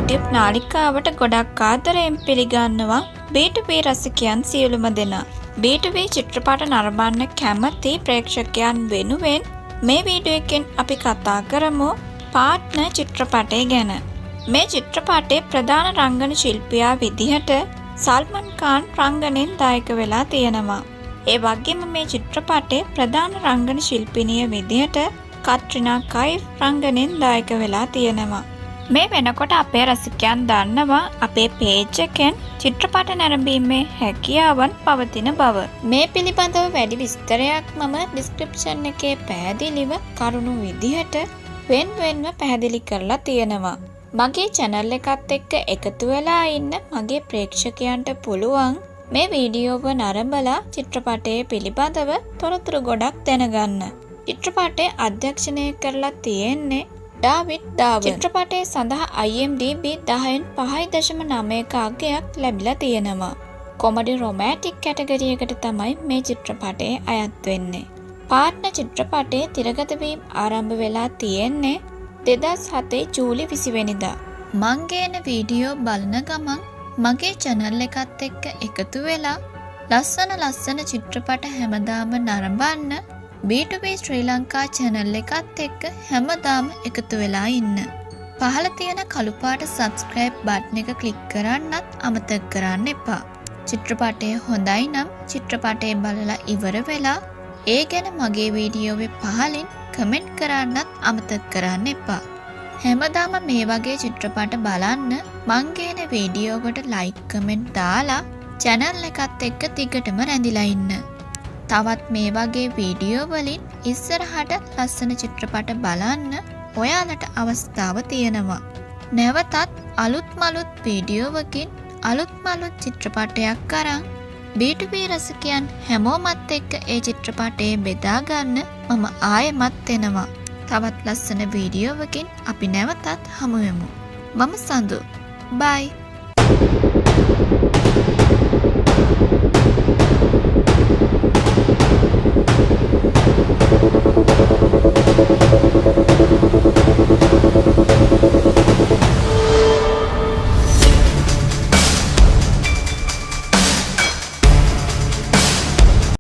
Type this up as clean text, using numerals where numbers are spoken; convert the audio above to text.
YouTube නාලිකාවට ගොඩක් ආදරයෙන් පිළිගන්නවා B2B රසිකයන් සියලුම දෙනා. B2B චිත්‍රපට නරඹන්න කැමති ප්‍රේක්ෂකයන් වෙනුවෙන් මේ වීඩියෝ එකෙන් අපි කතා කරමු පාර්ට්නර් චිත්‍රපටය ගැන. මේ චිත්‍රපටයේ ප්‍රධාන රංගන ශිල්පියා විදිහට සල්මන් ඛාන් රංගනයෙන් දායක වෙලා තියෙනවා. ඒ වගේම මේ චිත්‍රපටයේ ප්‍රධාන රංගන ශිල්පිනිය විදිහට කට්රිනා කයිෆ් රංගනයෙන් දායක වෙලා තියෙනවා. මේ වෙනකොට අපේ රසිකයන් දන්නවා අපේ පේජ් එකෙන් චිත්‍රපට නැරඹීමේ හැකියාවන් පවතින බව. මේ පිළිබඳව වැඩි විස්තරයක් මම ඩිස්ක්‍රිප්ෂන් එකේ පැහැදිලිව කරුණු විදිහට වෙන් වෙන්ව පැහැදිලි කරලා තියෙනවා. මගේ චැනල් එකත් එක්ක එකතු වෙලා ඉන්න මගේ ප්‍රේක්ෂකයන්ට පුළුවන් මේ වීඩියෝව නරඹලා චිත්‍රපටය පිළිබඳව තොරතුරු ගොඩක් දැනගන්න. චිත්‍රපටය අධ්‍යක්ෂණය කරලා තියෙන්නේ ඩාවිඩ් ධාවන්. චිත්‍රපටය සඳහා IMDb 10න් 5.9ක අගයක් ලැබිලා තියෙනවා. කොමඩි රොමෑන්ටික් කැටගරි එකට තමයි මේ චිත්‍රපටය අයත් වෙන්නේ. පාර්ට්නර් චිත්‍රපටයේ තිරගත වීම ආරම්භ වෙලා තියෙන්නේ 2007 ජූලි 20 වෙනිදා. මං ගේන වීඩියෝ බලන ගමන් මගේ චැනල් එකත් එක්ක එකතු වෙලා ලස්සන ලස්සන චිත්‍රපට හැමදාම නරඹන්න B2B ශ්‍රී ලංකා චැනල් එකත් එක්ක හැමදාම එකතු වෙලා ඉන්න. පහළ තියෙන කළු පාට සබ්ස්ක්‍රයිබ් බටන් එක ක්ලික් කරන්නත් අමතක කරන්න එපා. චිත්‍රපටය හොඳයි නම් චිත්‍රපටය බලලා ඉවර වෙලා ඒ ගැන මගේ වීඩියෝවේ පහලින් කමෙන්ට් කරන්නත් අමතක කරන්න එපා. හැමදාම මේ වගේ චිත්‍රපට බලන්න මං ගේන වීඩියෝවට ලයික්, කමෙන්ට් දාලා චැනල් එකත් එක්ක දිගටම රැඳිලා ඉන්න. තවත් මේ වගේ වීඩියෝ වලින් ඉස්සරහට ලස්සන චිත්‍රපට බලන්න ඔයාලට අවස්ථාව තියෙනවා. නැවතත් අලුත්ම අලුත් වීඩියෝවකින් අලුත්ම අලුත් චිත්‍රපටයක් අරන් B2B රසිකයන් හැමෝමත් එක්ක ඒ චිත්‍රපටය බෙදා ගන්න මම ආයෙමත් එනවා. තවත් ලස්සන වීඩියෝවකින් අපි නැවතත් හමු වෙමු. මම සඳු. බයි.